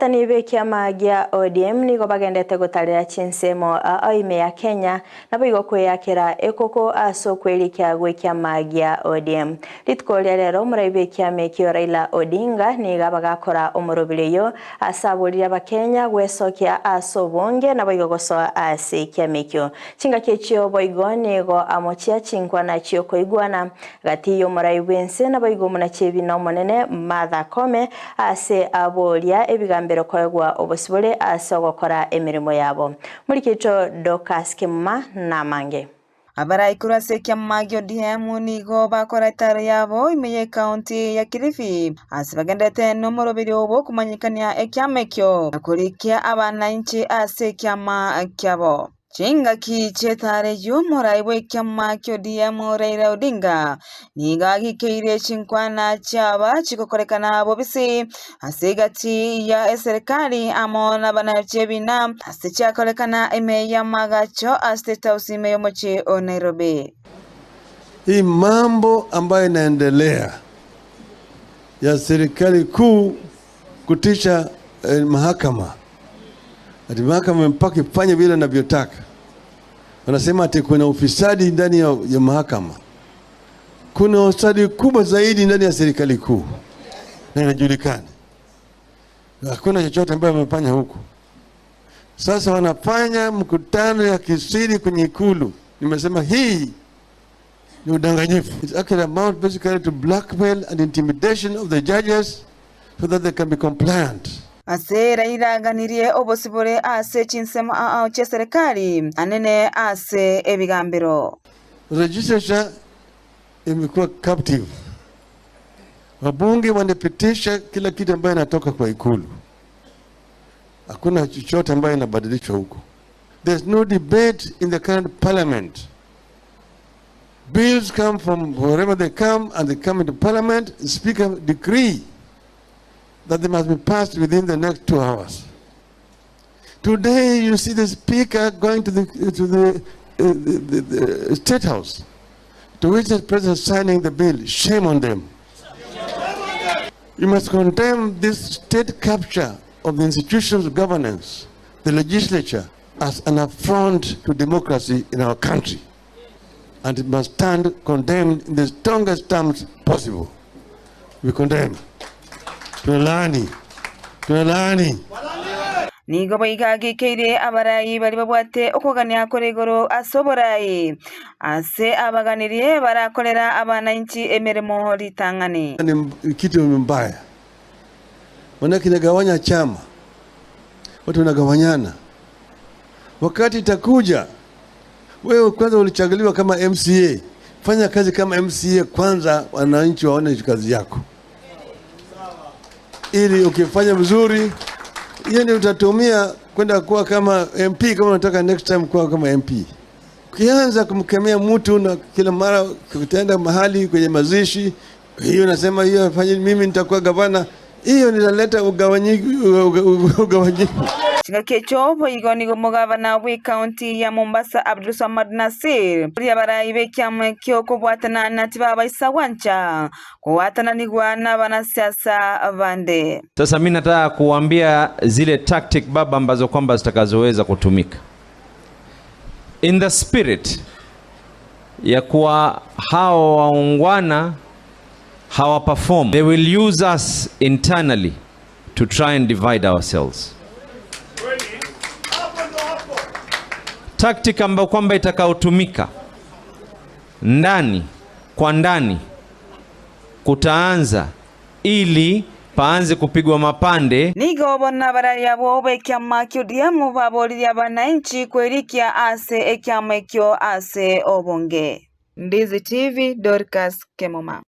Ababwatani b'ekiama gia ODM nigo bagendete gotarera chinsemo ao ime ya Kenya naboigo kweyakera ekoko ase okwerikia gw'ekiama gia ODM. Rituko ria rero omorai bw'ekiama ekio Raila Odinga nigo abagakora omorobiri oyio ase aborire abakenya gwesokia ase obonge naboigo gosoa ase ekiama ekio. Chingaki echio boigo nigo amochia chinkwana chi'okoigwana Gati y'omorai bw'ense naboigo omonachebi na omonene Martha Koome ase aboria ebigambero koegwa obosibore ase ogokora emeremo yabo. Morikito Dorcas Kemuma namange. Abarai korwa ase ekiama gia ODM nigo bakora etaro yabo ime y'ecounty ya Kilifi ase bagenderete nomoroberio bw'okomanyekania ekiama ekio na korikia abananchi ase ekiama kiabo. Chingaki chi'etara eyio omorai bw'ekiama ki'ODM Raila Odinga nigo agikeire chinkwana chiaba chigokorekana bobisi ase egati ya eserekari amo n'abanyachiebina ase chiakorekana ime y'amagacho a State House ime y'omochie o Nairobi. Hii mambo ambayo inaendelea ya serikali kuu kutisha mahakama ati mahakama mpaka ifanye vile inavyotaka. Wanasema ati kuna ufisadi ndani ya mahakama. Kuna ufisadi kubwa zaidi ndani ya serikali kuu na inajulikana. Hakuna chochote ambayo wamefanya huku. Sasa wanafanya mkutano ya kisiri kwenye Ikulu. Nimesema hii ni udanganyifu. It's actually amount basically to blackmail and intimidation of the judges so that they can be compliant. Ase Raila aganirie obosibore ase chinsemo ao chi'eserekari anene ase ebigambero. Legislature imekuwa captive. Wabunge wanapitisha kila kitu ambayo inatoka kwa Ikulu. Hakuna chochote ambayo inabadilishwa huko. There's no debate in the current parliament. Bills come from wherever they come and they come into parliament. The speaker decree that they must be passed within the next 2 hours. Today you see the speaker going to the State House to which the president signing the bill. Shame on them. You must condemn this state capture of the institutions of governance, the legislature, as an affront to democracy in our country. And it must stand condemned in the strongest terms possible. We condemn. Tunalaani. Tunalaani. Nigo boigagikeire abarai bari babwate okogania kore igoro ase oborai ase abaganirie barakorera abananchi emeremo ritang'ani. Ni kitu mbaya. Maana kinagawanya chama. Watu wanagawanyana. Wakati itakuja wewe kwanza ulichaguliwa kama MCA. Fanya kazi kama MCA kwanza, wananchi waone kazi yako. Ili ukifanya vizuri, hiyo ndio utatumia kwenda kuwa kama MP kama unataka next time kuwa kama MP. Ukianza kumkemea mtu na kila mara utaenda mahali kwenye mazishi, hiyo nasema hiyo fanye mimi nitakuwa gavana, hiyo inaleta ugawanyiko. Chingaki echo boigo nigo omogavana bw'ekaunti ya Mombasa Abdul Samad Nasir oria abarai b'ekiama ekio okobwatana na tibabaisa gwancha kobwatananigwa na abanasiasa bande. Sasa mimi nataka kuambia zile tactic baba ambazo kwamba zitakazoweza kutumika in the spirit ya kuwa hao waungwana hawaperform. They will use us internally to try and divide ourselves. Tactic ambayo kwamba itakayotumika ndani kwa ndani kutaanza ili paanze kupigwa mapande. Nigo bona baraya bo b'ekiama kia ODM baboririe abananchi kwerikia ase ekiama ekio ase obonge. Ndizi TV, Dorcas Kemoma.